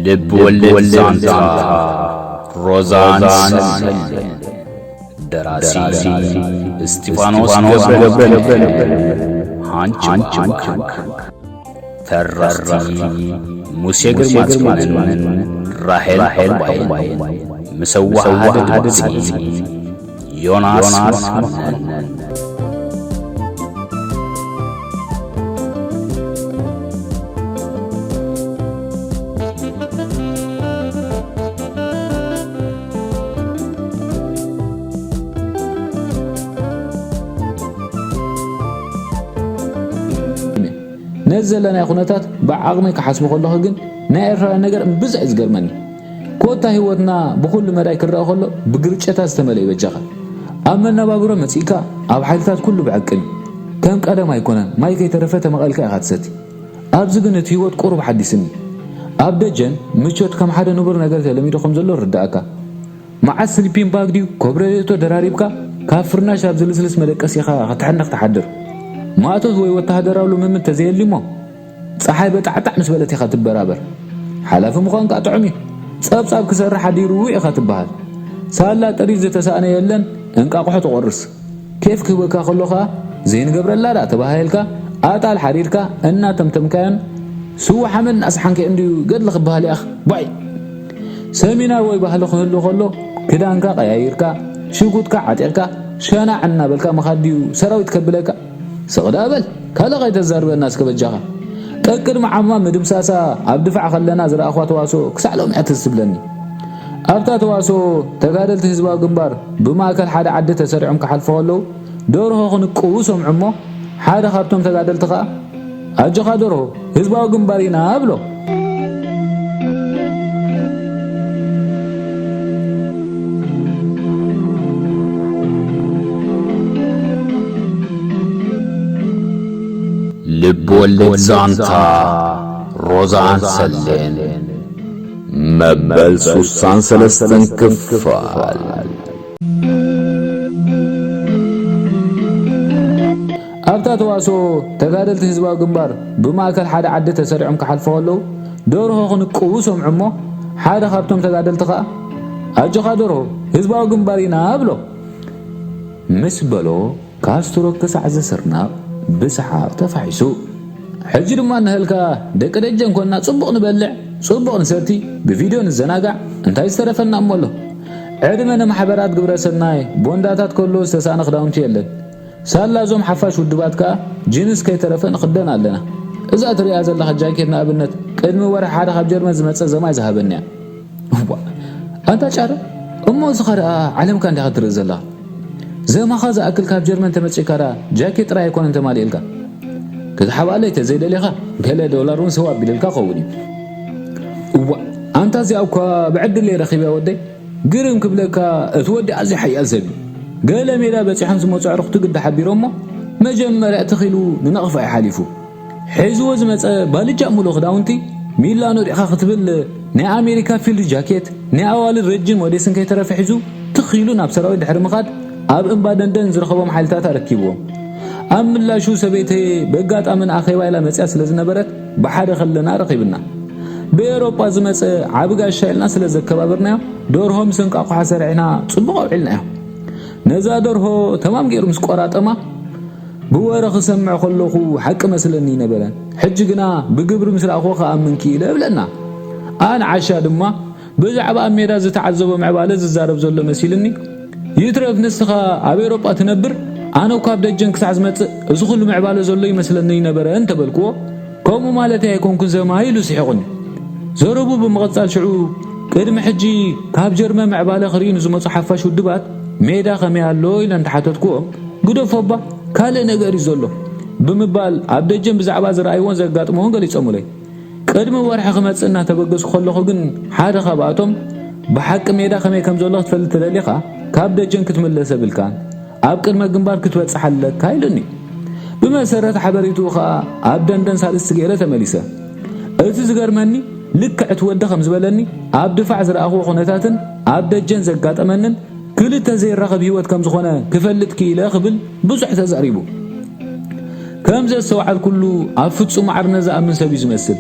ልብ ወለድ ዛንታ ሮዛን ሰልመን። ደራሲ እስጢፋኖስ ገብረ፣ ሃንች ሃንች። ተረኽቲ ሙሴ ግርማጽዮንን ራሄል ዑቕባይን። ምስ ኣወሃህደ ድምጺ ዮናስ መኮነን። ነዚ ዘለናዮ ኩነታት ብዓቕመይ ክሓስቦ ከለኹ ግን ናይ ኤርትራውያን ነገር እምብዛ እዩ ዝገርመኒ። ኮታ ህይወትና ብኹሉ መዳይ ክረኣ ከሎ ብግርጨታት ዝተመልአ እዩ በጃኻ። ኣብ መነባብሮ መጺእካ ኣብ ሓይልታት ኩሉ ብዕቅን እዩ። ከም ቀደም ኣይኮነን፣ ማይ ከይተረፈ ተመቐልካ ኢኻ ትሰቲ። ኣብዚ ግን እቲ ህይወት ቁሩብ ሓዲስኒ። ኣብ ደጀን ምቾት ከም ሓደ ንቡር ነገር ተለሚዱ ከም ዘሎ ይርድኣካ። መዓስ ስሊፒንግ ባግ ድዩ ኮብረሌቶ ደራሪብካ ካብ ፍርናሽ ኣብ ዝልስልስ መደቀሲኻ ክትሕነኽ ትሓድር። ማእቶት ወይ ወተሃደራዊ ልምምድ ተዘየልዩ እሞ ጸሓይ በጣዕጣዕ ምስ በለት ኢኻ ትበራበር። ሓላፊ ምዃን ከኣ ጥዑም እዩ። ጸብጻብ ክሰርሕ ኣዲሩ ኢኻ ትበሃል። ሳላ ጥሪት ዝተሳእነ የለን፣ እንቃቑሖ ትቖርስ። ኬፍ ክህበካ ከሎ ኸኣ ዘይንገብረላ ደኣ ተባሃሂልካ ኣጣል ሓሪርካ እናተምተምካዮን ስዋ ሓመድ እናሰሓንካዮ እንድዩ ገድሊ ክበሃል ይኣኽ። ባይ! ሰሚናር ወይ ባህሊ ክህሉ ከሎ ክዳንካ ቀያይርካ ሽጉጥካ ዓጢቕካ ሸናዕ እናበልካ ምኻድ ድዩ ሰራዊት ከብለካ? ስቕ ደኣ በል፣ ካልእ ከይተዛርበና እስከ በጃኻ። ቀቅድሚ ዓማ ምድምሳሳ ኣብ ድፋዕ ከለና ዝረኣኽዋ ተዋስኦ ክሳዕ ሎሚ እያ ትዝ ትብለኒ። ኣብታ ተዋስኦ ተጋደልቲ ህዝባዊ ግንባር ብማእከል ሓደ ዓዲ ተሰሪዖም ክሓልፉ ከለዉ ደርሆ ክንቅዉ ሰምዑ እሞ ሓደ ካብቶም ተጋደልቲ ኸኣ ኣጆኻ ደርሆ ህዝባዊ ግንባር ኢና ብሎ። ልብ ወለድ ዛንታ ሮዛን ሰሌን መበል ሱሳን ሰለስተን ክፋል። ኣብታ ተዋስኦ ተጋደልቲ ህዝባዊ ግንባር ብማእከል ሓደ ዓዲ ተሰሪዖም ክሓልፉ ከለዉ ደርሆ ክንቅዉ ሰምዑ እሞ ሓደ ካብቶም ተጋደልቲ ኸኣ ኣጆኻ ደርሆ ህዝባዊ ግንባር ኢና ብሎ። ምስ በሎ ካስትሮ ክሳዕ ዝስርናቕ ብሰሓቕ ተፋሒሱ። ሕጂ ድማ እነሀልካ ደቂ ደጀን ኮንና ጽቡቕ ንበልዕ፣ ጽቡቕ ንሰቲ፣ ብቪድዮ ንዘናጋዕ፣ እንታይ ዝተረፈና እሞ ኣሎ? ዕድመ ንማሕበራት ግብረ ሰናይ፣ ቦንዳታት ከሎ ዝተሳእነ ክዳውንቲ የለን። ሳላ እዞም ሓፋሽ ውድባት ከኣ ጂንስ ከይተረፈ ንኽደን ኣለና። እዛ ትሪኣ ዘለኻ ጃኬት ንኣብነት ቅድሚ ወርሒ ሓደ ካብ ጀርመን ዝመጸ ዘማይ ዝሃበኒ እያ። እዋ፣ ኣንታ ጫረ፣ እሞ እዚ ኸ ደኣ ዓለምካ እንዲኻ ትርኢ ዘለኻ? ዘማኻ ዝኣክል ካብ ጀርመን ተመጺእካ ደኣ ጃኬት ጥራይ ኣይኮነን ተማሊእልካ። ክትሓብኣለይ ተዘይደሊኻ ገለ ዶላር እውን ሰው ኣቢልልካ ኸውን እዩ። እዋ፣ ኣንታ እዚኣ እኳ ብዕድለይ ረኺበያ ወደይ። ግርም ክብለካ እቲ ወዲ ኣዝዩ ሓያል ሰብ እዩ። ገለ ሜዳ በጺሖም ዝመጹ ኣዕሩኽቲ ግዲ ሓቢሮሞ መጀመርያ ትኽ ኢሉ ንነቕፋ እዩ ሓሊፉ። ሒዝዎ ዝመጸ ባልጃ ምሉእ ክዳውንቲ ሚላኖ ዲኻ ክትብል ናይ ኣሜሪካ ፊልድ ጃኬት ናይ ኣዋልድ ረጅን ሞዴስን ከይተረፈ ሒዙ ትኽ ኢሉ ናብ ሰራዊት ድሕሪ ምኻድ ኣብ እምባ ደንደን ዝረኸቦም ሓይልታት ኣረኪብዎም። ኣብ ምላሹ ሰበይተየ ብኣጋጣሚ ንኣኼባ ኢላ መጺኣ ስለ ዝነበረት ብሓደ ከለና ረኺብና። ብኤሮጳ ዝመጸ ዓቢ ጋሻ ኢልና ስለ ዘከባበርናዮ ደርሆ ምስ እንቃቑሖ ሰሪዕና ጽቡቕ ኣውዒልናዮ። ነዛ ደርሆ ተማም ገይሩ ምስ ቆራጠማ ብወረ ክሰምዕ ከለኹ ሓቂ መስለኒ ነበረ። ሕጂ ግና ብግብሪ ምስ ረኣኽዎ ክኣምን ክኢለ እብለና። ኣነ ዓሻ ድማ ብዛዕባ ኣብ ሜዳ ዝተዓዘቦ ምዕባለ ዝዛረብ ዘሎ መሲልኒ። ይትረፍ ንስኻ ኣብ ኤውሮጳ ትነብር፣ ኣነ እኳ ኣብ ደጀን ክሳዕ ዝመጽእ እዚ ኩሉ ምዕባለ ዘሎ ይመስለኒ ይነበረ እንተበልክዎ፣ ከምኡ ማለተይ ኣይኮንኩን ዘማ ኢሉ ስሒቑኒ። ዘረቡ ብምቕጻል ሽዑ ቅድሚ ሕጂ ካብ ጀርመን ምዕባለ ክርእዩ ንዝመጹ ሓፋሽ ውድባት ሜዳ ከመይ ኣሎ ኢለ እንተሓተትክዎም፣ ግደፎ እባ ካልእ ነገር እዩ ዘሎ ብምባል ኣብ ደጀን ብዛዕባ ዝረኣይዎን ዘጋጥምዎን ገሊጾምለይ። ቅድሚ ወርሒ ክመጽእ እናተበገስኩ ከለኹ ግን ሓደ ካብኣቶም፣ "ብሓቂ ሜዳ ከመይ ከም ዘሎ ክትፈልጥ ተደሊኻ ካብ ደጀን ክትምለስ የብልካን፣ ኣብ ቅድመ ግንባር ክትበጽሕ ኣለካ" ኢሉኒ። ብመሰረት ሓበሬትኡ ኸኣ ኣብ ደንደን ሳልስቲ ገይረ ተመሊሰ። እቲ ዝገርመኒ ልክዕ እቲ ወዲ ከም ዝበለኒ ኣብ ድፋዕ ዝረኣኽዎ ኩነታትን ኣብ ደጀን ዘጋጠመንን ክልተ ዘይራኸብ ህይወት ከም ዝኾነ ክፈልጥ ክኢለ ክብል ብዙሕ ተዛሪቡ። ከም ዘስተውዓልኩሉ ኣብ ፍጹም ማዕርነት ዝኣምን ሰብ እዩ ዝመስል።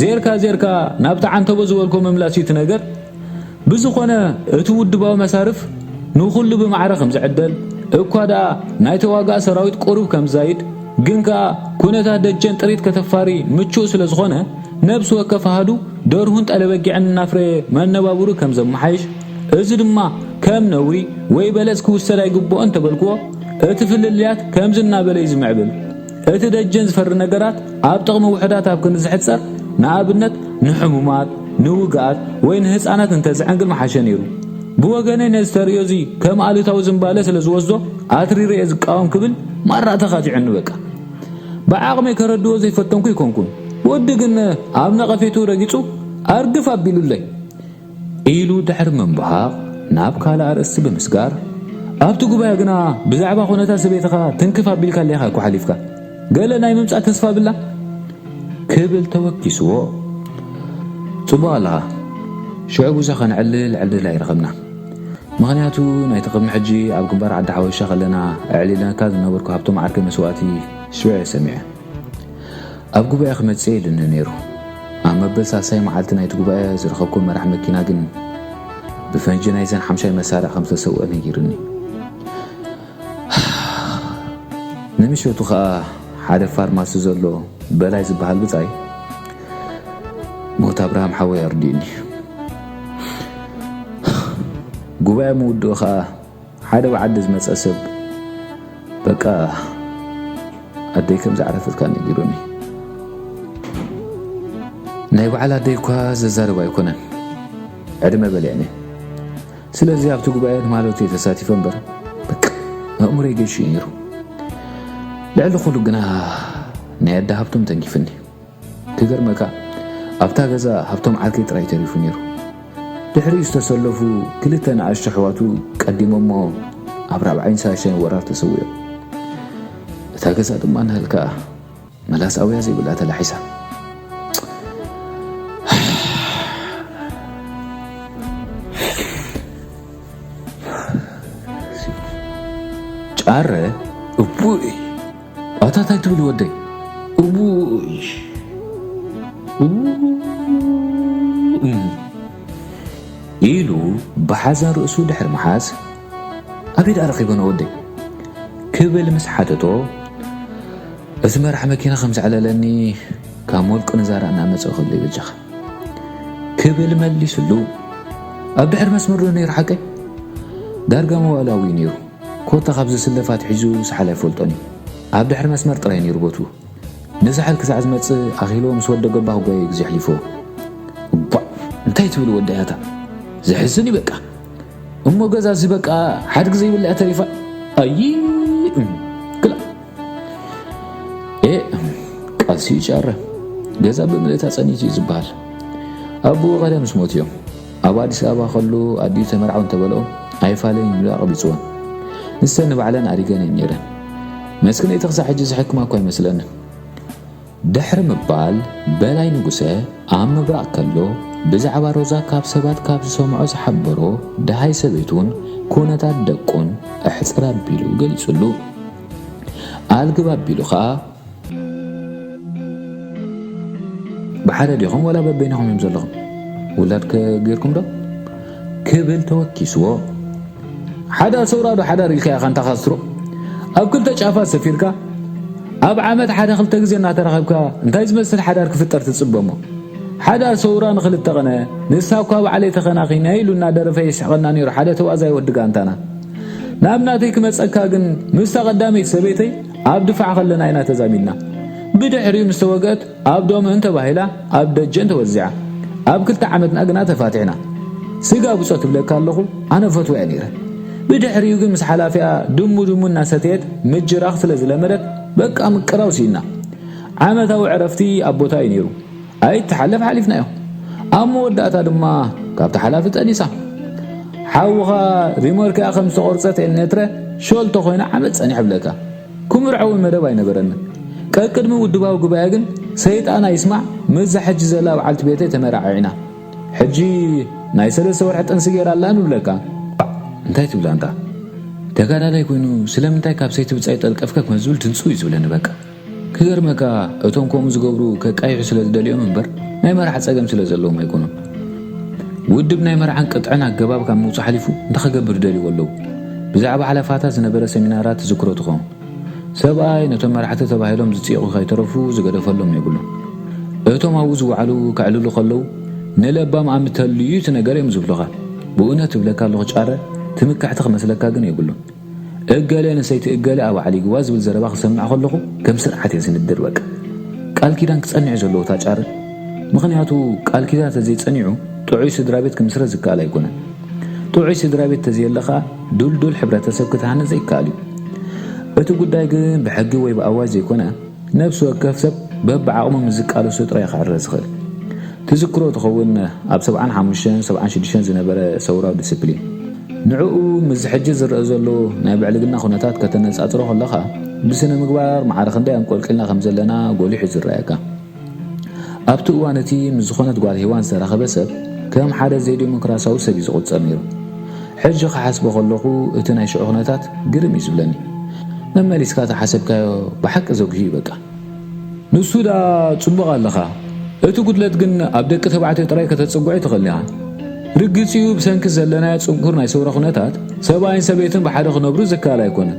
ዜርካ ዜርካ ናብቲ ዓንተቦ ዝበልኮ ምምላስ እዩ እቲ ነገር። ብዝኾነ እቲ ውድባዊ መሳርፍ ንኹሉ ብማዕረ ከም ዝዕደል፣ እኳ ደኣ ናይ ተዋጋእ ሰራዊት ቁሩብ ከም ዝዛይድ፣ ግን ከኣ ኩነታት ደጀን ጥሪት ከተፋሪ ምቹእ ስለ ዝኾነ፣ ነብሲ ወከፍ ኣሃዱ ደርሁን ጠለበጊዕን እናፍረየ መነባብሩ ከም ዘመሓይሽ፣ እዚ ድማ ከም ነውሪ ወይ በለጽ ክውሰድ ኣይግብኦን እንተበልክዎ፣ እቲ ፍልልያት ከምዚ እናበለ እዩ ዝምዕብል። እቲ ደጀን ዝፈሪ ነገራት ኣብ ጥቕሚ ውሑዳት ኣብ ክንዲ ዝሕጸር፣ ንኣብነት ንሕሙማት፣ ንውግኣት ወይ ንህጻናት እንተዝዕንግል ምሓሸ ነይሩ። ብወገነይ ነዚ ተርእዮ እዚ ከም ኣሉታዊ ዝንባለ ስለ ዝወስዶ ኣትሪረ እየ ዝቃወም ክብል ማራ ተኻቲዑኒ በቃ። ብዓቕመይ ከረድኦ ዘይፈተንኩ ኣይኮንኩን። ወዲ ግን ኣብ ነቐፌቱ ረጊጹ ኣርግፍ ኣቢሉለይ። ኢሉ ድሕሪ ምንባቕ ናብ ካልእ ኣርእስቲ ብምስጋር፣ ኣብቲ ጉባኤ ግና ብዛዕባ ኩነታት ሰበይትኻ ትንክፍ ኣቢልካለይ ኢኻ እኮ ሓሊፍካ። ገለ ናይ ምምጻእ ተስፋ ብላ? ክብል ተወኪስዎ። ጽቡቕ ኣለኻ። ሽዑ ብዙሕ ከነዕልል ዕድል ኣይረኸብና። ምኽንያቱ ናይቲ ቅድሚ ሕጂ ኣብ ግንባር ዓዲ ሓወሻ ከለና ኣዕሊለካ ዝነበርኩ ሃብቶም ዓርከይ መስዋእቲ ሽዑ እየ ሰሚዐ። ኣብ ጉባኤ ክመጽእ ኢሉኒ ነይሩ። ኣብ መበል ሳልሳይ መዓልቲ ናይቲ ጉባኤ ዝረኸብኩ መራሕ መኪና ግን ብፈንጂ ናይዘን ሓምሻይ መሳርዕ ከም ዝተሰውአ ነጊሩኒ። ንምሸቱ ኸኣ ሓደ ፋርማሲ ዘሎ በላይ ዝበሃል ብጻይ ሞት ኣብርሃም ሓወይ ኣርዲኡኒ። ጉባኤ ምውድኡ ኸኣ ሓደ ብዓዲ ዝመጸ ሰብ በቃ ኣደይ ከም ዝዓረፈትካ ነጊሩኒ። ናይ በዓል ኣደይ እኳ ዘዛርብ ኣይኮነን። ዕድመ በሊዕኒ። ስለዚ ኣብቲ ጉባኤ ንማለቱ እየ ተሳቲፈ እምበር በቃ ኣእምሮይ ገይሹ እዩ ነይሩ። ልዕሊ ኩሉ ግና ናይ ኣደ ሃብቶም ተንኪፍኒ። ክገርመካ ኣብታ ገዛ ሃብቶም ዓርከይ ጥራይ ተሪፉ ነይሩ። ድሕሪኡ ዝተሰለፉ ክልተ ንኣሽቱ ኣሕዋቱ ቀዲሞሞ ኣብ ራብዓይን ሳልሳይን ወራር ተሰዊኦም። እታ ገዛ ድማ ንህልካ መላስ ኣውያ ዘይብላ ተላሒሳ። ጫረ እቡይ ኣታ እንታይ ትብል ወደይ? እቡይ እም። ኢሉ ብሓዘን ርእሱ ድሕሪ ምሓዝ ኣበይ ደኣ ረኺበኖ ወደይ? ክብል ምስ ሓተቶ እቲ መራሕ መኪና ከም ዘዕለለኒ ካብ ሞልቂ ንዛራ እናመጸ ከሎ ይበጃኻ ክብል መሊስሉ። ኣብ ድሕሪ መስመር ዶ ነይሩ ሓቀይ? ዳርጋ መዋእላዊ ነይሩ። ኮታ ካብ ዝስለፍ ኣትሒዙ ሳሕል ኣይፈልጦን እዩ። ኣብ ድሕሪ መስመር ጥራይ ነይሩ ቦትኡ። ንሳሕል ክሳዕ ዝመጽእ ኣኺልዎ ምስ ወደገባ ክጓየ ግዜ ኣሕሊፍዎ። እባ እንታይ ትብል ወዲ ኣያታ? ዘሕዝን እዩ በቃ። እሞ ገዛ እዚ በቃ ሓድጊ ዘይብላ እያ ተሪፋ። ኣይ እም፣ ክላ ኤ ቃልሲ ይጫረ። ገዛ ብምልእታ ጸኒቱ እዩ ዝበሃል። ኣቦኡ ቀደም ምስ ሞት እዮም። ኣብ ኣዲስ ኣበባ ከሎ ኣዲኡ ተመርዓው እንተበልኦ ኣይፋለይን ኢሉ ኣቕቢጽወን። ንሰን ንባዕለን ኣሪገን እየን ነይረን። መስክነይቲ ክሳዕ ሕጂ ዝሕክማ እኳ ኣይመስለንን። ድሕሪ ምባል በላይ ንጉሰ ኣብ ምብራቕ ከሎ ብዛዕባ ሮዛ ካብ ሰባት ካብ ዝሰምዖ ዝሓበሮ ደሃይ ሰበይቱን ኩነታት ደቁን ኣሕጽር ኣቢሉ ገሊጹሉ። ኣልግብ ኣቢሉ ኸኣ ብሓደ ዲኹም ዋላ በበይንኹም እዮም ዘለኹም? ውላድ ከ ጌርኩም ዶ? ክብል ተወኪስዎ። ሓዳር ሰውራ ዶ ሓዳር ኢልካ ኢኻ እንታ ካስትሮ? ኣብ ክልተ ጫፋት ሰፊርካ ኣብ ዓመት ሓደ ክልተ ግዜ እናተራኸብካ እንታይ ዝመስል ሓዳር ክፍጠር ትጽበሞ? ሓዳር ሰውራ ንኽልተ ቐነ ንሳ እኳ ባዕለይ ተኸናኺነ ኢሉ እናደረፈ የስሕቐና ነይሩ ሓደ ተዋዛይ ወዲ ጋንታና። ናብ ናተይ ክመጸካ ግን ምስታ ቀዳመይቲ ሰበይተይ ኣብ ድፋዕ ከለና ኢና ተዛሚድና። ብድሕሪኡ ምስ ተወግአት ኣብ ዶምህን ተባሂላ ኣብ ደጀን ተወዚዓ። ኣብ ክልተ ዓመትና ግና ተፋቲሕና። ስጋ ብጾ ትብለካ ኣለኹ፣ ኣነ ፈትዋ እየ ነይረ። ብድሕሪኡ ግን ምስ ሓላፊኣ ድሙ ድሙ እናሰተየት ምጅራኽ ስለ ዝለመደት በቃ ምቅራው ስኢና። ዓመታዊ ዕረፍቲ ኣብ ቦታ እዩ ነይሩ። ኣይተሓለፍ ሓሊፍናዮ። ኣብ መወዳእታ ድማ ካብቲ ሓላፊ ጠኒሳ። ሓውኻ ሪሞርክኣ ከም ዝተቖርጸት ኤልኔትረ ሾልቶ ኮይና ዓመት ጸኒሐ ብለካ። ክምርዖ እውን መደብ ኣይነበረንን። ቀቅድሚ ውድባዊ ጉባኤ ግን ሰይጣን ኣይስማዕ ምስዛ ሕጂ ዘላ በዓልቲ ቤተይ ተመራዒዕና። ሕጂ ናይ ሰለስተ ወርሒ ጥንሲ ገይራ ኣላ ንብለካ። እንታይ ትብል ኣንታ? ተጋዳላይ ኮይኑ ስለምንታይ ካብ ሰይቲ ብጻይ ጠልቀፍካ ከም ዝብል ድንጹ እዩ ዝብለኒ በቃ። ክገርመካ እቶም ከምኡ ዝገብሩ ከቃይሑ ስለ ዝደልዮም እምበር ናይ መርዓ ጸገም ስለ ዘለዎም ኣይኮኑን። ውድብ ናይ መርዓን ቅጥዕን ኣገባብ ካብ ምውጻእ ሓሊፉ እንታይ ክገብር ደልይዎ ኣለዉ? ብዛዕባ ሓለፋታት ዝነበረ ሰሚናራት ትዝክሮ ትኸውን። ሰብኣይ ነቶም መራሕቲ ተባሂሎም ዝጽይቑ ከይተረፉ ዝገደፈሎም የብሉን። እቶም ኣብኡ ዝወዓሉ ከዕልሉ ከለዉ፣ ንለባም ኣምተሉ እዩ እቲ ነገር እዮም ዝብሉኻ። ብእውነት እብለካ ኣለኹ ጫረ፣ ትምክሕቲ ክመስለካ ግን የብሉን። እገለ ንሰይቲ እገለ ኣባዕሊግዋ ዝብል ዘረባ ክሰምዕ ከለኹ ከም ስርዓት እየ ዝንድር በቃ። ቃል ኪዳን ክጸንዕ እዩ ዘለዎ እታ ጫረ። ምኽንያቱ ቃል ኪዳን ተዘይጸኒዑ ጥዑይ ስድራ ቤት ክምስረት ዝከኣል ኣይኮነን። ጥዑይ ስድራ ቤት ተዘየለ ኸኣ ድልዱል ሕብረተሰብ ክትሃንጽ ዘይከኣል እዩ። እቲ ጉዳይ ግን ብሕጊ ወይ ብኣዋጅ ዘይኮነ፣ ነፍሲ ወከፍ ሰብ በብዓቕሙ ምስ ዝቃለሶ ጥራይ ክዕረ ዝኽእል። ትዝክሮ ትኸውን ኣብ ሰብዓን ሓሙሽተን ሰብዓን ሽዱሽተን ዝነበረ ሰውራዊ ዲስፕሊን። ንዕኡ ምስ ሕጂ ዝረአ ዘሎ ናይ ብዕልግና ኩነታት ከተነጻጽሮ ከለኻ፣ ብስነ ምግባር ማዕረ ክንደይ ኣንቆልቂልና ከም ዘለና ጎሊሑ እዩ ዝረኣየካ። ኣብቲ እዋን እቲ ምስ ዝኾነት ጓል ሄዋን ዝተራኸበ ሰብ ከም ሓደ ዘይዲሞክራሲያዊ ሰብ እዩ ዝቑጸር ነይሩ። ሕጂ ክሓስቦ ከለኹ እቲ ናይ ሽዑ ኩነታት ግርም እዩ ዝብለኒ። መመሊስካ ተሓሰብካዮ ብሓቂ ዘጉሂ እዩ በቃ። ንሱ ደኣ ጽቡቕ ኣለኻ። እቲ ጉድለት ግን ኣብ ደቂ ተባዕትዮ ጥራይ ከተጽግዖ ኣይትኽእልን ኢኻ። ርግጽ እዩ ብሰንኪ ዘለናዮ ጽንኩር ናይ ሰውራ ኩነታት ሰብኣይን ሰበይትን ብሓደ ክነብሩ ዝከኣል ኣይኮነን።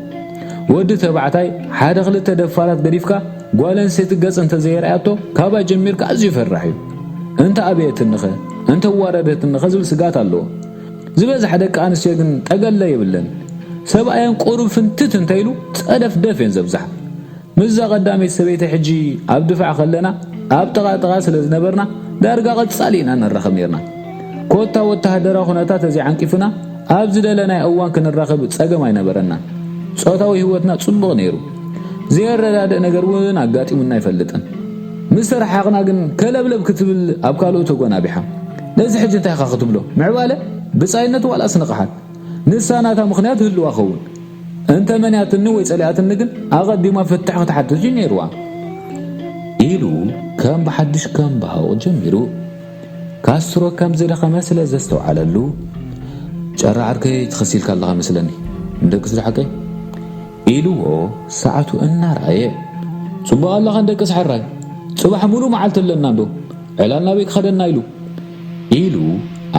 ወዲ ተባዕታይ ሓደ ክልተ ደፋራት ገዲፍካ ጓል ኣንስተይቲ ገጽ እንተዘየርኣያቶ ካባይ ጀሚርካ ኣዝዩ ፈራሕ እዩ። እንተ ኣበየትንኸ እንተ ኣዋረደትንኸ ዝብል ስግኣት ኣለዎ። ዝበዝሓ ደቂ ኣንስትዮ ግን ጠገለ የብለን። ሰብኣየን ቁሩብ ፍንትት እንተኢሉ ጸደፍደፍ እየን ዘብዝሓ። ምስዛ ቀዳመይቲ ሰበይቲ ሕጂ ኣብ ድፋዕ ከለና ኣብ ጥቓ ጥቓ ስለ ዝነበርና ዳርጋ ቀጻሊ ኢና ንራኸብ ነርና። ኮታ ወተሃደራዊ ኩነታት ተዘይዓንቂፉና ኣብ ዝደለናዮ እዋን ክንራኸብ ጸገም ኣይነበረናን። ጾታዊ ህይወትና ጽቡቕ ነይሩ። ዘየረዳድእ ነገር እውን ኣጋጢሙና ኣይፈልጥን። ምስ ተረሓቕና ግን ከለብለብ ክትብል ኣብ ካልኦት ተጎናቢሓ። ነዚ ሕጂ እንታይ ኢኻ ክትብሎ? ምዕባለ? ብጻይነት ዋላስ ንቕሓት? ንሳ ናታ ምኽንያት ህልዋ ኸውን። እንተ መንያትኒ ወይ ጸሊኣትኒ ግን ኣቐዲማ ፍታሕ ክትሓትት እዩ ነይርዋ። ኢሉ ከም ብሓድሽ ከም ብሃቕ ጀሚሩ። ካስትሮ ከም ዝደኸመ ስለ ዘስተውዓለሉ፣ "ጨራ ዓርከይ ትኸሲልካ ኣለኻ መስለኒ፣ ንደቅስ ዶ ሓቀይ?" ኢልዎ ሰዓቱ እናረኣየ። "ጽቡቕ ኣለኻ ንደቅስ ሕራይ፣ ጽባሕ ሙሉእ መዓልቲ ኣለና እንዶ፣ ዕላል ናበይ ክኸደና?" ኢሉ ኢሉ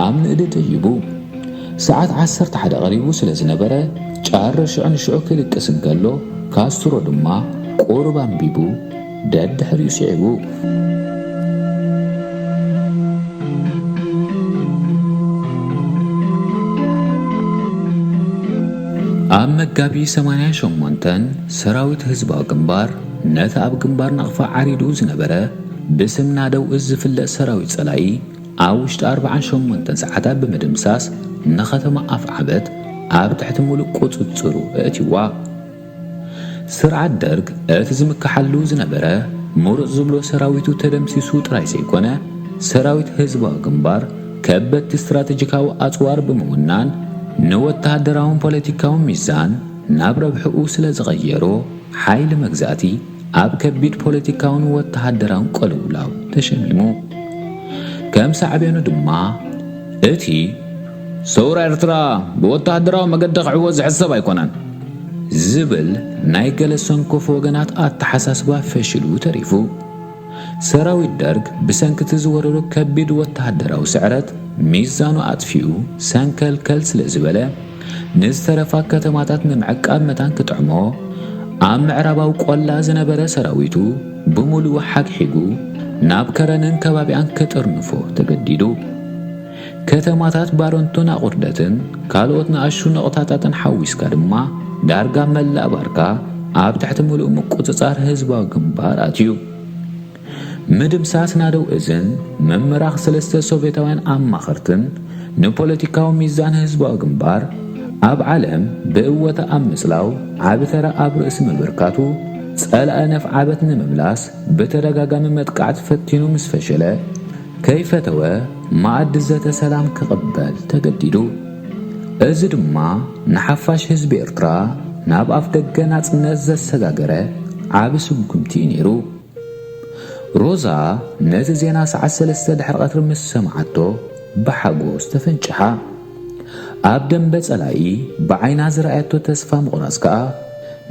ኣብ ንእዲ ደይቡ። ሰዓት ዓሰርተ ሓደ ቀሪቡ ስለ ዝነበረ፣ ጫረ ሽዑ ንሽዑ ክልቅስ እንከሎ፣ ካስትሮ ድማ ቁሩብ ኣንቢቡ ደድሕሪኡ ስዒቡ። ኣብ መጋቢት ሰማንያ ሸሞንተን ሰራዊት ህዝባዊ ግንባር ነቲ ኣብ ግንባር ናቕፋ ዓሪዱ ዝነበረ ብስም ናደው እዝ ዝፍለጥ ሰራዊት ጸላኢ ኣብ ውሽጢ ኣርብዓን ሸሞንተን ሰዓታት ብምድምሳስ ንከተማ ኣፍዓበት ኣብ ትሕቲ ሙሉእ ቁጽጽሩ ኣእትይዋ። ስርዓት ደርግ እቲ ዝምክሓሉ ዝነበረ ምሩጽ ዝብሎ ሰራዊቱ ተደምሲሱ ጥራይ ዘይኮነ፣ ሰራዊት ህዝባዊ ግንባር ከበድቲ ስትራተጂካዊ ኣጽዋር ብምውናን ንወተሃደራውን ፖለቲካውን ሚዛን ናብ ረብሕኡ ስለ ዝቐየሮ፣ ሓይሊ መግዛእቲ ኣብ ከቢድ ፖለቲካውን ወተሃደራውን ቅልውላው ተሸሚሙ። ከም ሳዕቤኑ ድማ እቲ "ሰውራ ኤርትራ ብወተሃደራዊ መገዲ ክዕወት ዝሕሰብ ኣይኮነን" ዝብል ናይ ገለ ሰንኮፍ ወገናት ኣተሓሳስባ ፈሽሉ ተሪፉ። ሰራዊት ደርግ ብሰንኪ እቲ ዝወረዶ ከቢድ ወተሃደራዊ ስዕረት ሚዛኑ ኣጥፊኡ ሰንከልከል ስለ ዝበለ፣ ንዝተረፋ ከተማታት ንምዕቃብ መታን ክጥዕሞ፣ ኣብ ምዕራባዊ ቆላ ዝነበረ ሰራዊቱ ብምሉኡ ሓግሒጉ ናብ ከረንን ከባቢኣን ክጥርንፎ ተገዲዱ። ከተማታት ባረንቱን ኣቑርደትን ካልኦት ንኣሽቱ ነቑጣታትን ሓዊስካ ድማ ዳርጋ መላእ ባርካ ኣብ ትሕቲ ምሉእ ምቁጽጻር ህዝባዊ ግንባር ኣትዩ። ምድምሳስ ናደው እዝን ምምራኽ ሰለስተ ሶቭየታውያን ኣማኸርትን ንፖለቲካዊ ሚዛን ህዝባዊ ግንባር ኣብ ዓለም ብእወታ ኣብ ምጽላው ዓቢ ተራ ኣብ ርእሲ ምብርካቱ፣ ጸላኢ ነፍዓበት ንምምላስ ብተደጋጋሚ መጥቃዕቲ ፈቲኑ ምስ ፈሸለ፣ ከይፈተወ መኣዲ ዘተ ሰላም ክቕበል ተገዲዱ። እዚ ድማ ንሓፋሽ ህዝቢ ኤርትራ ናብ ኣፍደገ ናጽነት ዘሰጋገረ ዓቢ ስጉምቲ እዩ ነይሩ። ሮዛ ነቲ ዜና ሰዓት ሰለስተ ድሕሪ ቀትሪ ምስ ሰምዓቶ ብሓጎስ ተፈንጭሓ። ኣብ ደንበ ጸላኢ ብዓይና ዝረኣየቶ ተስፋ ምቑራጽ ከኣ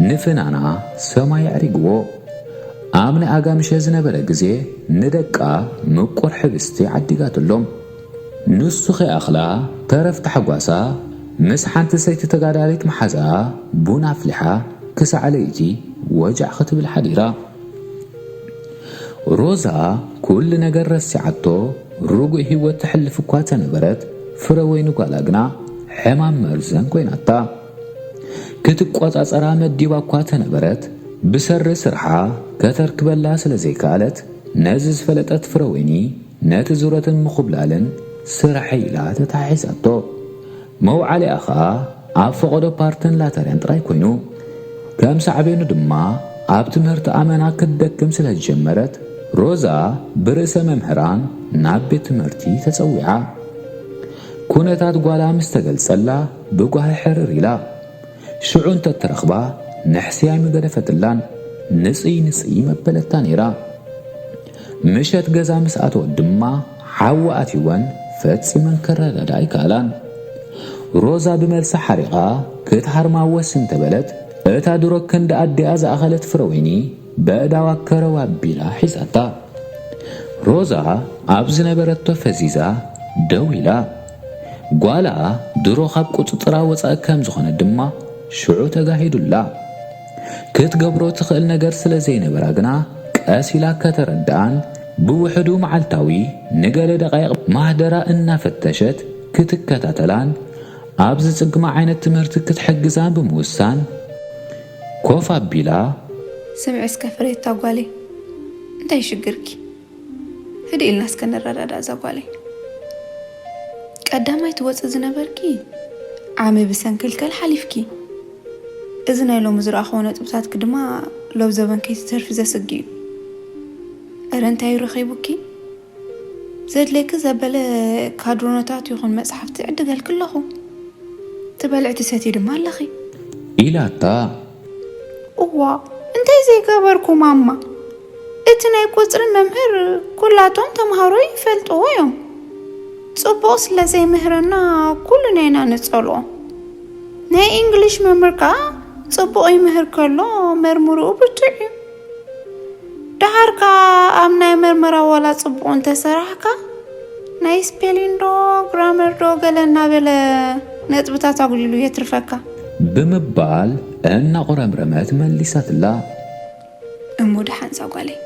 ንፍናና ሰማይ ኣዕሪግዎ። ኣብ ናይ ኣጋምሸ ዝነበረ ግዜ ንደቃ ምቁር ሕብስቲ ዓዲጋትሎም። ንሱ ከይኣኽላ ተረፍ ታሕጓሳ ምስ ሓንቲ ሰይቲ ተጋዳሊት መሓዛኣ ቡን ኣፍሊሓ ክሳዕ ለይቲ ወጃዕ ክትብል ሓዲራ። ሮዛ ኩሉ ነገር ረሲዓቶ ርጉእ ህይወት ተሕልፍ እኳ ተነበረት፣ ፍረወይኒ ጓላ ግና ሕማም መርዘን ኮይናታ። ክትቆጻጸራ መዲባ እኳ ተነበረት፣ ብሰሪ ስርሓ ከተርክበላ ስለ ዘይከኣለት፣ ነዚ ዝፈለጠት ፍረወይኒ ነቲ ዙረትን ምኹብላልን ስርሐይ ኢላ ተታሒዛቶ። መውዓሊኣ ኸኣ ኣብ ፈቐዶ ፓርትን ላተርያን ጥራይ ኮይኑ። ከም ሳዕቤኑ ድማ ኣብ ትምህርቲ ኣመና ክትደክም ስለ ዝጀመረት፣ ሮዛ ብርእሰ መምህራን ናብ ቤት ትምህርቲ ተጸዊዓ። ኩነታት ጓላ ምስ ተገልጸላ ብጓሂ ሕርር ኢላ። ሽዑ እንተትረኽባ ንሕስያ ኣይምገደፈትላን፣ ንጽይ ንጽይ መበለታ ነይራ። ምሸት ገዛ ምስ ኣተወት ድማ ሓዊ ኣትይወን ፈጺመን ክረዳዳ ኣይከኣላን። ሮዛ ብመልሲ ሓሪቓ ክትሃርማ ወስ እንተበለት፣ እታ ድሮ ክንዲ ኣዲኣ ዝኣኸለት ፍረወይኒ በእዳዋ ከረው ኣቢላ ሒዛታ። ሮዛ ኣብ ዝነበረቶ ፈዚዛ ደው ኢላ። ጓላ ድሮ ካብ ቁጽጽራ ወጻኢ ከም ዝኾነት ድማ ሽዑ ተጋሂዱላ። ክትገብሮ ትኽእል ነገር ስለ ዘይነበራ ግና ቀስ ኢላ ከተረድኣን ብውሕዱ መዓልታዊ ንገለ ደቃይቕ ማህደራ እናፈተሸት ክትከታተላን ኣብ ዝጽግማ ዓይነት ትምህርቲ ክትሕግዛን ብምውሳን ኮፍ ኣቢላ። ስምዒ እስከ ፍሬታ ጓለይ፣ እንታይ ሽግርኪ? ህድእ ኢልና እስከ ንረዳዳእ እዛ ጓለይ። ቀዳማይ ትወፂ ዝነበርኪ ዓሚ ብሰንክልከል ሓሊፍኪ። እዚ ናይ ሎሚ ዝረኣኽዎ ነጥብታትኪ ድማ ሎብ ዘበን ከይትተርፊ ዘስግእ እዩ። እረ እንታይ እዩ ረኺቡኪ? ዘድልየኪ ዘበለ ካድሮኖታት ይኹን መፅሓፍቲ ዕድገልኪ ኣለኹ። ትበልዒ ትሰትዪ ድማ ኣለኺ። ኢላታ። እዋ፣ እንታይ ዘይገበርኩ ማማ? እቲ ናይ ቁፅሪ መምህር ኩላቶም ተምሃሮ ይፈልጥዎ እዮም። ፅቡቕ ስለ ዘይምህረና ኩልና ኢና ንፀልኦ። ናይ እንግሊሽ መምህር ከዓ ፅቡቕ ይምህር ከሎ መርምርኡ ብርቱዕ እዩ። ደሓር ከዓ ኣብ ናይ መርመራ ዋላ ፅቡቕ እንተሰራሕካ ናይ ስፔሊን ዶ ግራመር ዶ ገለ እናበለ ነጥብታት ኣጉዲሉ የትርፈካ። ብምባል እናቑረምረመት መሊሳትላ። እሞ ደሓን እዛ ጓለይ፣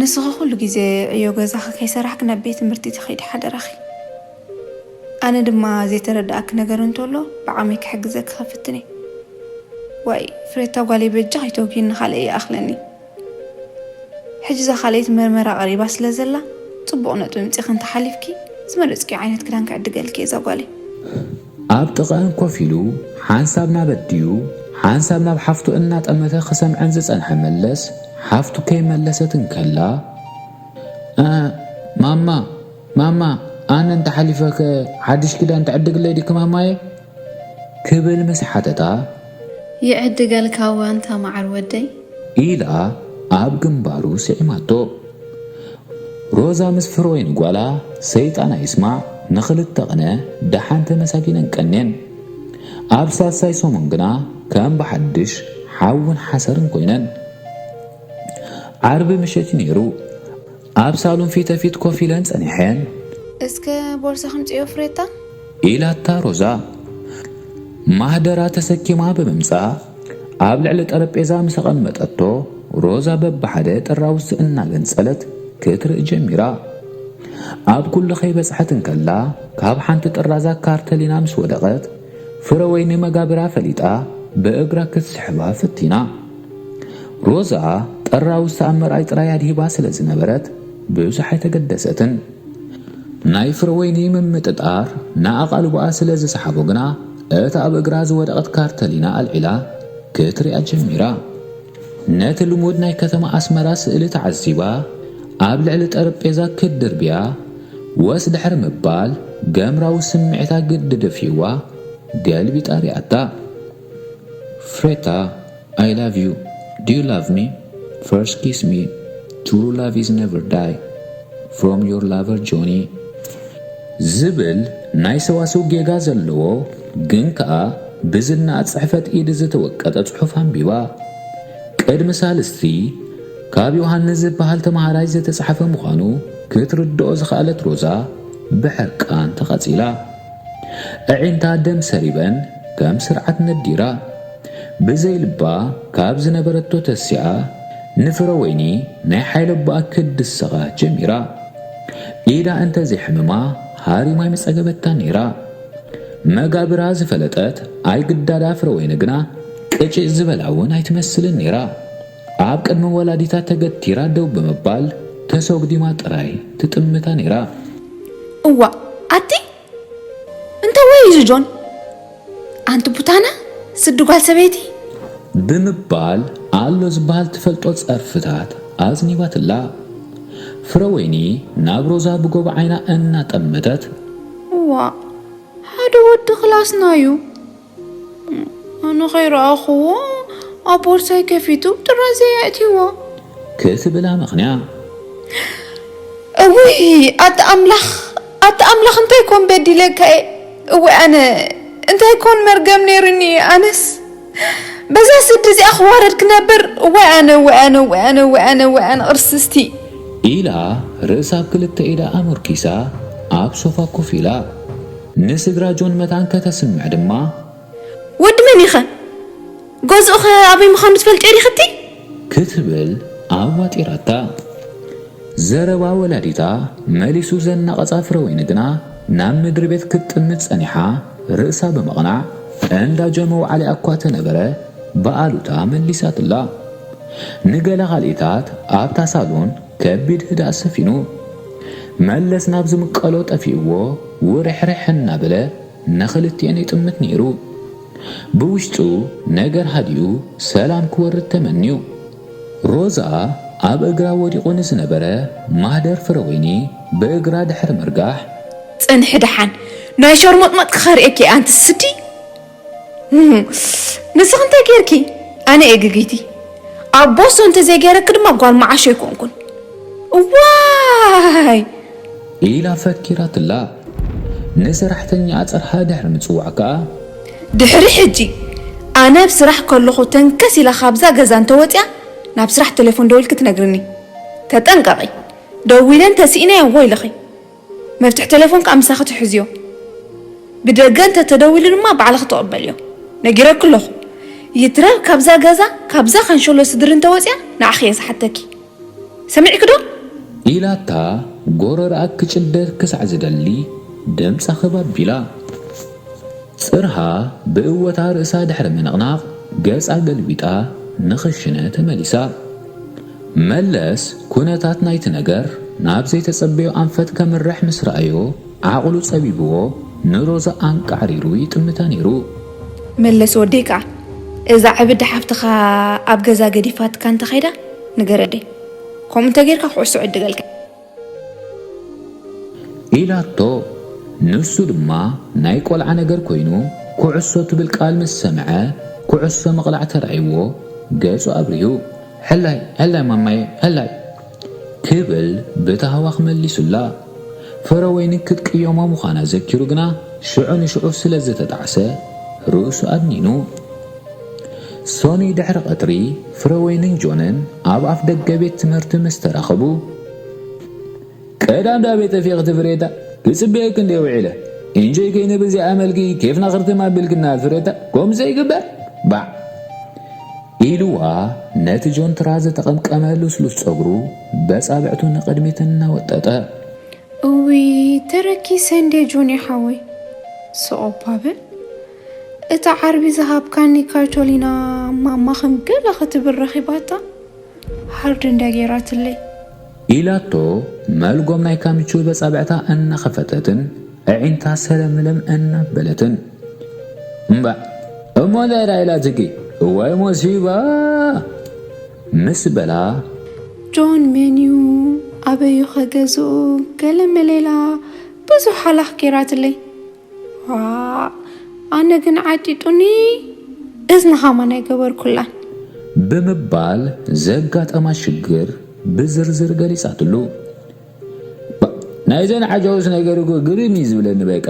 ንስኺ ኩሉ ግዜ ዕዮ ገዛኺ ከይሰራሕኪ ናብ ቤት ትምህርቲ ትኸይዲ ሓደራኺ። ኣነ ድማ ዘይተረድኣኪ ነገር እንተሎ ብዓመይ ክሕግዘኪ ክፍትነ። ዋይ ፍሬታ ጓለይ፣ በጃኺ ኣይተውግይኒ፣ ካልእ ይኣኽለኒ። ሕጂ እዛ ካልኣይቲ መርመራ ቀሪባ ስለ ዘላ፣ ጽቡቕ ነጥቢ ኣምጺእኺ እንተሓሊፍኪ፣ ዝመረጽክዮ ዓይነት ክዳን ክዕድገልኪ እየ እዛ ጓለይ። ኣብ ጥቓኣን ኮፍ ኢሉ ሓንሳብ ናብ ኣዲኡ ሓንሳብ ናብ ሓፍቱ እናጠመተ ክሰምዐን ዝጸንሐ መለስ፣ ሓፍቱ ከይመለሰት እንከላ፣ "እ፣ ማማ፣ ማማ፣ ኣነ እንተሓሊፈ ከ ሓድሽ ክዳን ትዕድግለይ ዲኪ ማማየ?" ክብል ምስ ሓተታ፣ "ይዕድገልካ እወ ኣንታ መዓር ወደይ?" ኢላ ኣብ ግንባሩ ስዒማቶ። ሮዛ ምስ ፍረወይኒ ጓላ ሰይጣን ኣይስማዕ ንኽልተ ቕነ ደሓን ተመሳጊነን ቀንየን። ኣብ ሳልሳይ ሰሙን ግና ከም ብሓድሽ ሓውን ሓሰርን ኮይነን። ዓርቢ ምሸት እዩ ነይሩ። ኣብ ሳሎን ፊተ ፊት ኮፍ ኢለን ጸኒሐን። "እስከ ቦርሳ ክምጽዮ ፍሬታ?" ኢላታ ሮዛ። ማህደራ ተሰኪማ ብምምጻእ ኣብ ልዕሊ ጠረጴዛ ምስ ኣቐመጠቶ፣ ሮዛ በብሓደ ጥራውዝቲ እናገንጸለት ክትርኢ ጀሚራ። ኣብ ኩሉ ከይበጽሐት እንከላ፣ ካብ ሓንቲ ጥራዛ ካርተሊና ምስ ወደቐት፣ ፍረወይኒ መጋብራ ፈሊጣ ብእግራ ክትስሕባ ፈቲና። ሮዛ ጠራውዝቲ ኣብ ምርኣይ ጥራይ ኣድሂባ ስለ ዝነበረት ብዙሕ ኣይተገደሰትን። ናይ ፍረወይኒ ምምጥጣር ንኣቓልቦኣ ስለ ዝሰሓቦ ግና፣ እታ ኣብ እግራ ዝወደቐት ካርተሊና ኣልዒላ ክትሪኣ ጀሚራ። ነቲ ልሙድ ናይ ከተማ ኣስመራ ስእሊ ተዓዚባ፣ ኣብ ልዕሊ ጠረጴዛ ክትድርብያ፣ ወስ ድሕሪ ምባል፣ ገምራዊ ስምዒታ ግዲ ደፊእዋ፣ ገልቢጣ ሪኣታ። ፍሬታ፣ I love you. Do you love me? First kiss me. True love is never die. From your lover Johnny. ዝብል ናይ ሰዋስው ጌጋ ዘለዎ ግን ከኣ ብዝነኣድ ጽሕፈት ኢድ ዝተወቀጠ ጽሑፍ ኣንቢባ። ቅድሚ ሳልስቲ ካብ ዮሃንስ ዝበሃል ተመሃራይ ዝተጻሕፈ ምዃኑ ክትርድኦ ዝኸኣለት ሮዛ ብሕርቃን ተቓጺላ። ኣዒንታ ደም ሰሪበን ከም ስርዓት ነዲራ። ብዘይ ልባ ካብ ዝነበረቶ ተሲኣ ንፍረ ወይኒ ናይ ሓይሊ ኣቦኣ ክትድሰኻ ጀሚራ። ኢዳ እንተዘይሕምማ ሃሪማ ምጸገበታ ነይራ። መጋብራ ዝፈለጠት ኣይግዳዳ ፍረ ወይኒ ግና ቅጭ ዝበላ እውን ኣይትመስልን ነይራ። ኣብ ቅድሚ ወላዲታ ተገቲራ ደው ብምባል ተሰጉዲማ ጥራይ ትጥምታ ነይራ። እዋ ኣቲ እንተ ወይ እዩ ጆን ኣንቲ ቡታና ስዲ ጓል ሰበይቲ ብምባል ኣሎ ዝበሃል ትፈልጦ ጸርፍታት ኣዝኒባትላ። ፍረ ወይኒ ናብ ሮዛ ብጎቦ ዓይና እናጠመተት እዋ ሓደ ወዲ ክላስና እዩ ኣነ ከይረኣኽዎ ኣብ ቦርሳይ ከፊቱ ጥራዘ የእትዎ ክትብል ኣመኽንያ። እውይ ኣቲ ኣምላኽ ኣቲ ኣምላኽ እንታይ ኮን በዲለካ እየ እወ ኣነ እንታይ ኮን መርገም ነይሩኒ ኣነስ በዛ ስዲ እዚኣ ክዋረድ ክነብር እወ ኣነ እወ ኣነ እወ ኣነ እወ ኣነ እወ ኣነ ቅርስስቲ ኢላ ርእሳ ኣብ ክልተ ኢዳ ኣመርኪሳ ኣብ ሶፋ ኮፍ ኢላ ንስድራ ጆን መታን ከተስምዕ ድማ ወዲ መን ኢኸ? ገዝኡኸ ኣበይ ምዃኑ ትፈልጥዮ ዲኽቲ? ክትብል ኣዋጢራታ። ዘረባ ወላዲታ መሊሱ ዘናቐጻ ፍረወይኒ ግና ናብ ምድሪ ቤት ክትጥምት ጸኒሓ ርእሳ ብምቕናዕ እንዳ ጆ መውዓሊኣ እኳ ተነበረ ብኣሉታ መሊሳትላ። ንገለ ካልኢታት ኣብታ ሳሎን ከቢድ ህድኣት ሰፊኑ። መለስ ናብ ዝምቀሎ ጠፊእዎ ውርሕርሕ እናበለ ንኽልቲኤን ይጥምት ነይሩ። ብውሽጡ ነገር ሃዲኡ ሰላም ክወርድ ተመንዩ። ሮዛ ኣብ እግራ ወዲቑ ንዝነበረ ማህደር ፍረወይኒ ብእግራ ድሕሪ ምርጋሕ። ጽንሒ ደሓን ናይ ሸርሞጥሞጥ ክኸርእየኪ ኣንቲ ስዲ። ንስኺ እንታይ ጌርኪ? ኣነ እየ ግግይቲ። ኣብ ቦሶ እንተዘይገይረኪ ድማ ጓል መዓሾ ኣይኮንኩን። እዋይ! ኢላ ፈኪራትላ። ንሰራሕተኛ ኣጸርሃ ድሕሪ ምጽዋዕ ከኣ። ድሕሪ ሕጂ ኣነ ኣብ ስራሕ ከለኹ ተንከስ ኢላ ካብዛ ገዛ እንተወጽያ ናብ ስራሕ ቴሌፎን ደዊልኪ ትነግርኒ። ተጠንቀቒ። ደዊለ እንተስኢነያ እዎ ኢልኺ። መፍትሕ ቴሌፎን ከኣ ምሳኺ ትሕዝዮ። ብደገ እንተ ተደዊሉ ድማ ባዕልኺ ትቕበልዮ። ነጊረኪ ኣለኹ። ይትረፍ ካብዛ ገዛ፣ ካብዛ ካንሸሎ ስድሪ እንተወጽያ ንዓኺ እየ ዝሓተኪ። ሰሚዕኪ ዶ? ኢላታ ጎረርኣ ክጭደድ ክሳዕ ዝደሊ ድምጻ ክብ ኣቢላ። ጽርሃ ብእወታ ርእሳ ድሕሪ ምንቕናቕ ገጻ ገልቢጣ ንኽሽነ ተመሊሳ። መለስ ኩነታት ናይቲ ነገር ናብ ዘይተጸበዮ ኣንፈት ከምርሕ ምስ ረኣዮ ዓቕሉ ጸቢብዎ ንሮዛ ኣንቃዕሪሩ ይጥምታ ነይሩ። መለስ ወደይ ከኣ እዛ ዕብዲ ሓፍትኻ ኣብ ገዛ ገዲፋትካ እንተኸይዳ ንገረደይ። ከምኡ እንተጌርካ ኩዕሶ ዕድገልካ። ኢላቶ። ንሱ ድማ ናይ ቆልዓ ነገር ኮይኑ ኩዕሶ ትብል ቃል ምስ ሰምዐ ኩዕሶ ምቕላዕ ተራእይዎ ገጹ ኣብሪሁ። ሕላይ ሕላይ ማማየ ሕላይ ክብል ብታህዋኽ መሊሱላ። ፍረወይኒ ክትቅየሞ ምዃና ዘኪሩ ግና ሽዑ ንሽዑ ስለ ዝተጣዕሰ ርእሱ ኣድኒኑ። ሶኒ ድሕሪ ቀትሪ ፍረወይንን ጆንን ኣብ ኣፍ ደገ ቤት ትምህርቲ ምስ ተራኸቡ። ቀዳም ዳበይ ጠፊእኺ ፍሬታ? ክጽበየኪ እንድየ ውዒለ። ኢንጆይ ከይነ ብዚኣ መልኪ ኬፍና ክርትም ኣቢልክና ፍሬታ። ከምኡ ዘይግበር? ባዕ። ኢልዋ ነቲ ጆን ትራ ዝተቐምቀመ ልስሉስ ጸጉሩ በጻብዕቱ ንቕድሚት እናወጠጠ። እውይ ተረኪሰ እንዴ ጆኒ ሓወይ። ስቕ እባ በል። እታ ዓርቢ ዝሃብካኒ ካርቶሊና ማማ ከም ገለ ክትብል ረኺባታ። ሃርድ እንድያ ገይራትለይ። ኢላቶ መልጎም ናይ ካምቹ በጻብዕታ እናኸፈተትን ኣዒንታ ሰለምለም እናበለትን። እምባዕ እሞ እንታይ ደኣ ኢላትኪ? እዋይ ሞሲባ! ምስ በላ። ጆን መንዩ ኣበዩ ኸገዝኡ ገለ መሌላ ብዙሕ ሃላኽ ገይራትለይ። ዋእ ኣነ ግን ዓጢጡኒ እዝኒ ኸማን ኣይገበርኩላን። ብምባል ዘጋጠማ ሽግር ብዝርዝር ገሊጻትሉ። ባ- ናይዘን ዓጃውስ ነገር እኮ ግርም እዩ ዝብለኒ በቃ።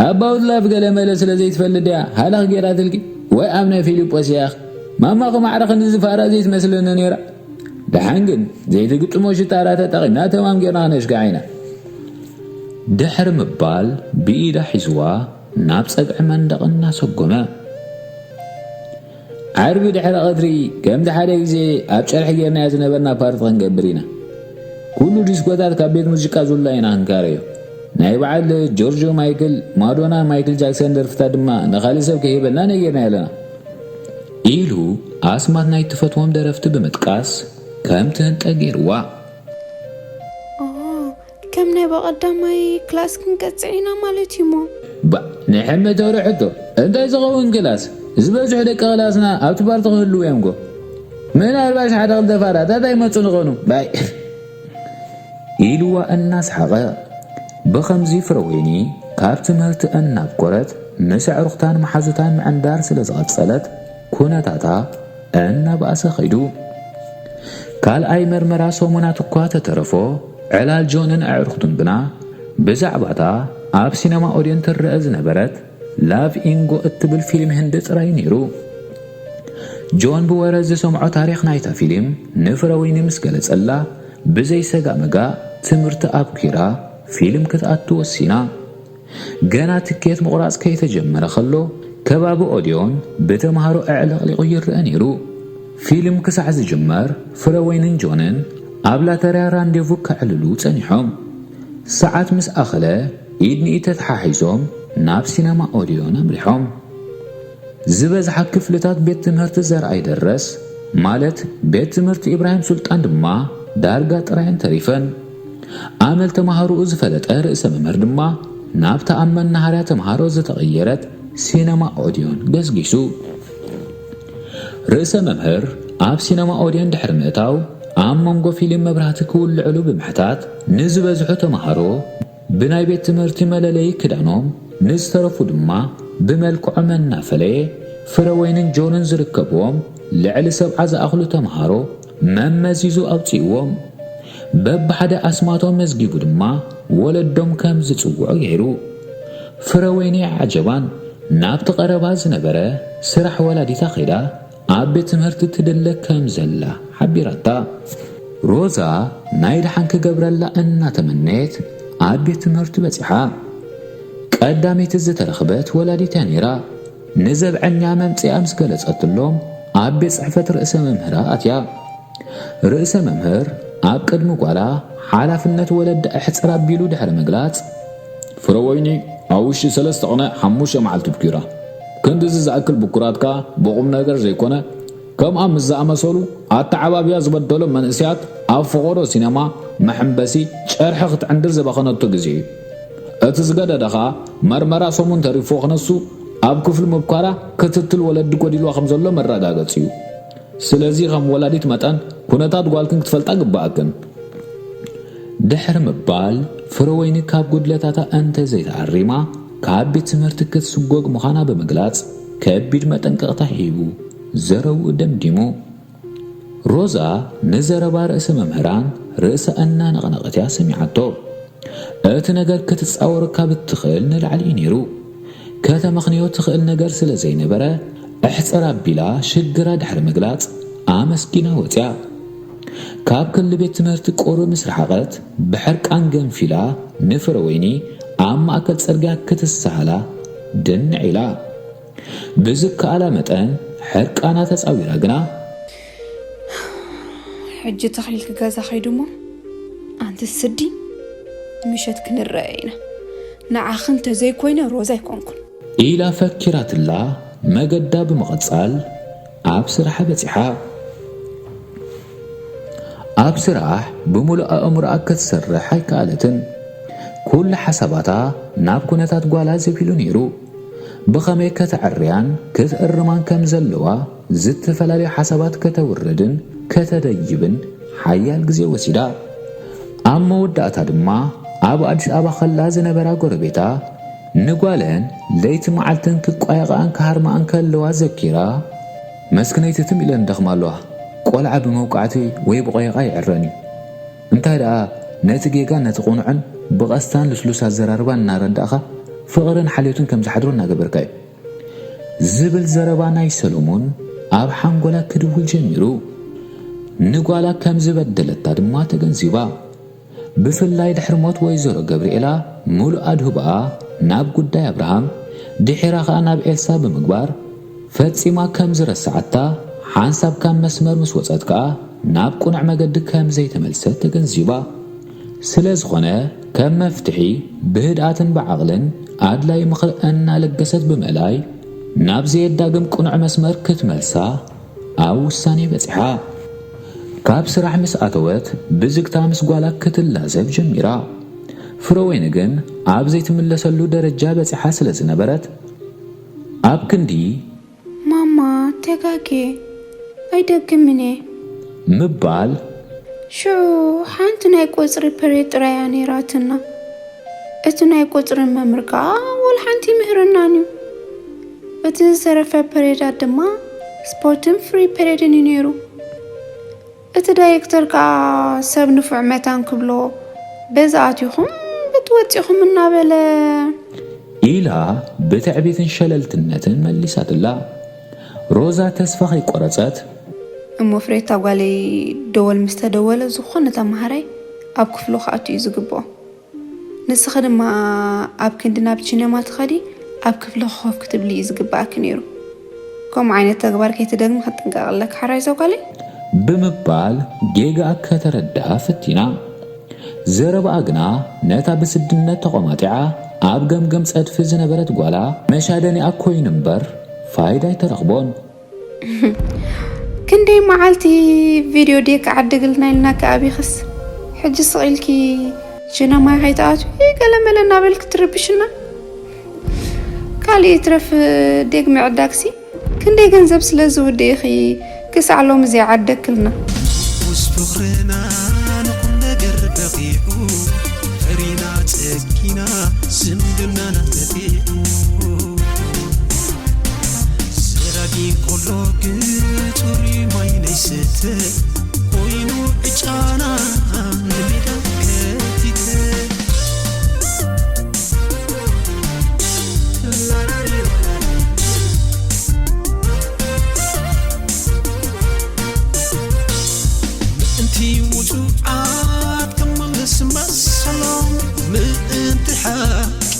ኣባውት ላፍ ገለ መለ ስለ ዘይትፈልጥ ድያ ሃላኽ ገይራትልኪ? ወይ ኣብ ናይ ፊልጶስ ያኽ ማማ ክማዕረ ክንዲ ዝፋራ ዘይትመስለኒ ነይራ። ደሓን ግን ዘይትግጥሞ ሽጣራ ተጠቒምና ተማም ጌርና ክነሽግዓ ኢና። ድሕሪ ምባል ብኢዳ ሒዝዋ ናብ ጸግዒ መንደቕ እናሰጎመ፣ ዓርቢ ድሕሪ ቐትሪ ከምቲ ሓደ ግዜ ኣብ ጨርሒ ጌርናዮ ዝነበርና ፓርቲ ክንገብር ኢና። ኩሉ ዲስኮታት ካብ ቤት ሙዚቃ ዙላ ኢና ክንካረዮ። ናይ በዓል ጆርጆ ማይክል፣ ማዶና፣ ማይክል ጃክሰን ደርፍታት ድማ ንኻልእ ሰብ ከይህበልና ነጌርና ኣለና። ኢሉ ኣስማት ናይ ትፈትዎም ደረፍቲ ብምጥቃስ ከም ትህንጠ ገይርዋ። ኦ፣ ከም ናይ በቐዳማይ ክላስ ክንቀጽዕ ኢና ማለት እዩ እሞ። ባ ንሕመተውሪ ሕቶ እንታይ ዝኸውን ክላስ? ዝበዝሑ ደቂ ክላስና ኣብቲ ፓርቲ ክህልዉ እዮም ጎ። ምናልባሽ ሓደ ክልተ ፋራታት ኣይመጹ ንኾኑ ባይ። ኢልዋ እናስሓቐ። ብኸምዚ ፍረወይኒ ካብ ትምህርቲ እናብኮረት ምስ ኣዕሩኽታን መሓዙታን ምዕንዳር ስለ ዝቐጸለት ኩነታታ እናባእሰ ኸይዱ። ካልኣይ መርመራ ሰሙናት እኳ ተተረፎ ዕላል ጆንን ኣዕሩኽቱን ግና ብዛዕባታ ኣብ ሲነማ ኦድዮን ትረአ ዝነበረት ላቭ ኢንጎ እትብል ፊልም ህንዲ ጥራይ ነይሩ። ጆን ብወረ ዝሰምዖ ታሪኽ ናይታ ፊልም ንፍረወይኒ ምስ ገለጸላ ብዘይሰጋእ መጋእ ትምህርቲ ኣብኪራ ፊልም ክትኣቱ ወሲና። ገና ትኬት ምቑራጽ ከይተጀመረ ከሎ ከባቢ ኦድዮን ብተምሃሮ ኣዕለቕሊቑ ይረአ ነይሩ። ፊልም ክሳዕ ዝጅመር ፍረወይንን ጆንን ኣብ ላተርያ ራንዴቩ ከዕልሉ ጸኒሖም። ሰዓት ምስ ኣኸለ ኢድ ንኢድ ተተሓሒዞም ናብ ሲነማ ኦድዮን ኣምሪሖም። ዝበዝሓ ክፍልታት ቤት ትምህርቲ ዘርኣይ ደረስ ማለት ቤት ትምህርቲ ኢብራሂም ሱልጣን ድማ ዳርጋ ጥራየን ተሪፈን። ኣመል ተምሃሮኡ ዝፈለጠ ርእሰ መምህር ድማ ናብታ ኣብ መናሃርያ ተምሃሮ ዝተቐየረት ሲነማ ኦድዮን ገስጊሱ። ርእሰ መምህር ኣብ ሲነማ ኦድዮን ድሕሪ ምእታው ኣብ መንጎ ፊልም መብራህቲ ክውልዕሉ ብምሕታት ንዝበዝሑ ተምሃሮ ብናይ ቤት ትምህርቲ መለለዪ ክዳኖም ንዝተረፉ ድማ ብመልክዖም እናፈለየ ፍረወይንን ጆንን ዝርከብዎም ልዕሊ ሰብዓ ዝኣኽሉ ተምሃሮ መመዚዙ ኣውፅእዎም። በብሓደ ኣስማቶም መዝጊቡ ድማ ወለዶም ከም ዝፅውዑ ገይሩ። ፍረወይኒ ዓጀባን ናብቲ ቀረባ ዝነበረ ስራሕ ወላዲታ ኸይዳ ኣብ ቤት ትምህርቲ ትድለ ከም ዘላ ሓቢራታ። ሮዛ ናይ ደሓን ክገብረላ እናተመነየት ኣብ ቤት ትምህርቲ በጺሓ። ቀዳመይቲ ዝተረኽበት ወላዲት እያ ነይራ። ንዘብዐኛ መምጽኣ ምስ ገለጸትሎም ኣብ ቤት ጽሕፈት ርእሰ መምህራ ኣትያ። ርእሰ መምህር ኣብ ቅድሚ ጓላ ሓላፍነት ወለዲ ኣሕጽር ኣቢሉ ድሕሪ ምግላጽ፣ ፍረወይኒ ኣብ ውሽጢ ሰለስተ ቅነ ሓሙሽተ መዓልቲ ብኪራ። ክንድዚ ዝኣክል ብኩራት ከኣ ብቑም ነገር ዘይኮነ ከምኣ ምስ ዝኣመሰሉ ኣተዓባብያ ዝበደሎም መንእሰያት ኣብ ፈቖዶ ሲነማ መሐንበሲ ጨርሒ ክትዕንድር ዝባኸነቶ ግዜ እዩ። እቲ ዝገደደ ኸኣ መርመራ ሰሙን ተሪፎ ክነሱ ኣብ ክፍሊ ምብኳራ ክትትል ወለዲ ጎዲልዋ ከም ዘሎ መረጋገጺ እዩ። ስለዚ ከም ወላዲት መጠን ኩነታት ጓልክን ክትፈልጣ ግባኣክን። ድሕሪ ምባል ፍረወይኒ ካብ ጉድለታታ እንተ ዘይተኣሪማ ካብ ቤት ትምህርቲ ክትስጎግ ምዃና ብምግላጽ ከቢድ መጠንቀቕታ ሂቡ ዘረብኡ ደምዲሙ። ሮዛ ንዘረባ ርእሰ መምህራን ርእሳ እናነቕነቐት እያ ሰሚዓቶ። እቲ ነገር ክትጻወሮ ካብ እትኽእል ንላዕሊ እዩ ነይሩ። ከተመኽንዮ ትኽእል ነገር ስለ ዘይነበረ ኣሕጽር ኣቢላ ሽግራ ድሕሪ ምግላጽ ኣመስጊና ወጽያ። ካብ ክሊ ቤት ትምህርቲ ቁሩብ ምስ ረሓቐት ብሕርቃን ገንፊላ ንፍረወይኒ ኣብ ማእከል ጽርግያ ክትሰሃላ ድንዕ ኢላ። ብዝከኣላ መጠን ሕርቃና ተጻዊራ ግና ሕጂ ተኽሊልኪ ገዛ ኸይዱ እሞ ኣንቲ ስዲ ምሸት ክንረአ ኢና። ንዓኺ እንተዘይኮይነ ሮዛ ኣይኮንኩን። ኢላ ፈኪራትላ መገዳ ብምቕጻል ኣብ ስራሓ በጺሓ። ኣብ ስራሕ ብምሉእ ኣእምሮኣ ክትሰርሕ ኣይከኣለትን። ኩሉ ሓሳባታ ናብ ኩነታት ጓላ ዘቢሉ ነይሩ። ብኸመይ ከተዕርያን ክትእርማን ከም ዘለዋ ዝተፈላለዩ ሓሳባት ከተውርድን ከተደይብን ሓያል ግዜ ወሲዳ። ኣብ መወዳእታ ድማ ኣብ ኣዲስ ኣበባ ከላ ዝነበራ ጎረቤታ ንጓለን ለይቲ መዓልትን ክቋየቓኣን ክሃርማኣን ከለዋ ዘኪራ፣ መስክነይቲ ትም ኢለን ደኽማ ኣለዋ። ቆልዓ ብመውቃዕቲ ወይ ብቆየቓ ይዕረን እዩ። እንታይ ደኣ ነቲ ጌጋን ነቲ ቁኑዕን ብቐስታን ልስሉስ ኣዘራርባን እናረዳእኻ ፍቕርን ሓልዮትን ከም ዝሓድሮ እናገበርካ እዩ። ዝብል ዘረባ ናይ ሰሎሞን ኣብ ሓንጎላ ክድውል ጀሚሩ። ንጓላ ከም ዝበደለታ ድማ ተገንዚባ። ብፍላይ ድሕሪ ሞት ወይዘሮ ገብርኤላ፣ ምሉእ ኣድህቦኣ ናብ ጉዳይ ኣብርሃም፣ ድሒራ ኸኣ ናብ ኤልሳ ብምግባር፣ ፈጺማ ከም ዝረስዓታ፣ ሓንሳብ ካብ መስመር ምስ ወጸት ከኣ ናብ ቅኑዕ መገዲ ከም ዘይተመልሰት ተገንዚባ። ስለ ዝኾነ፣ ከም መፍትሒ፣ ብህድኣትን ብዓቕልን ኣድላዪ ምኽሪ እናለገሰት ብምእላይ፣ ናብ ዘየዳግም ቅኑዕ መስመር ክትመልሳ ኣብ ውሳኔ በጺሓ። ካብ ስራሕ ምስ ኣተወት፣ ብዝግታ ምስ ጓላ ክትላዘብ ጀሚራ። ፍረወይኒ ግን ኣብ ዘይትምለሰሉ ደረጃ በጺሓ ስለ ዝነበረት፣ ኣብ ክንዲ ማማ፣ ተጋግየ፣ ኣይደግምን እየ። ምባል። ሽዑ ሓንቲ ናይ ቁጽሪ ፐሬድ ጥራይ እያ ነይራትና። እቲ ናይ ቁጽሪ መምህር ከኣ ወላ ሓንቲ ይምህረናን እዩ። እቲ ዝተረፈ ፐሬዳት ድማ ስፖርትን ፍሪ ፐሬድን እዩ ነይሩ። እቲ ዳይሬክተር ከኣ ሰብ ንፉዕ መታን ክብሎ፣ በዚ ኣቲኹም፣ በቲ ወጺኹም እናበለ። ኢላ ብትዕቢትን ሸለልትነትን መሊሳትላ። ሮዛ ተስፋ ከይቆረጸት። እሞ ፍሬታ ጓለይ፣ ደወል ምስ ተደወለ ዝኾነ ተማሃራይ ኣብ ክፍሉ ክኣቱ እዩ ዝግብኦ። ንስኺ ድማ ኣብ ክንዲ ናብ ቺነማ ትኸዲ ኣብ ክፍልኺ ኮፍ ክትብሊ እዩ ዝግብኣኪ ነይሩ። ከምኡ ዓይነት ተግባር ከይትደግሚ ክትጥንቀቂ ኣለኪ፣ ሓራይ ዞ ጓለይ። ብምባል ጌጋኣ ከተረድኣ ፈቲና። ዘረባኣ ግና ነታ ብስድነት ተቖማጢዓ ኣብ ገምገም ጸድፊ ዝነበረት ጓላ መሻደኒኣ ኮይኑ እምበር ፋይዳ ኣይተረኽቦን። ክንደይ መዓልቲ ቪድዮ ዴክ ዓድግልና ኢልናኪ ኣቢኽስ፣ ሕጂ ስቕ ኢልኪ ቺነማ ከይትኣትዊ ገለመለ እናበልኪ ትርብሽና። ካልእ ይትረፍ ዴክ ምዕዳግሲ ክንደይ ገንዘብ ስለ ዝውድእ ኢኺ ክሳዕ ሎሚ ዘይዓደግክልና። ምስ ፍቕርና ንቑም ነገር በቒዑ፣ ፈሪና ጸጊና ዝምድናና ተጢዑ። ዘራጊ እንኮሎ ግን ጽሩይ ማይ ነይስተ፣ ኮይኑ ዕጫና ንሜዳ ከቲተ። ምእንቲ ውጹዓት ክምልስ መሰሎም፣ ምእንቲ ሓቂ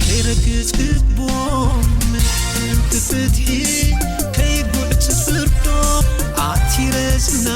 ከይረግጽ ግቦም፣ ምእንቲ ፍትሒ ከይጉዕጽ ፍርዶም፣ ኣቲረ ዝና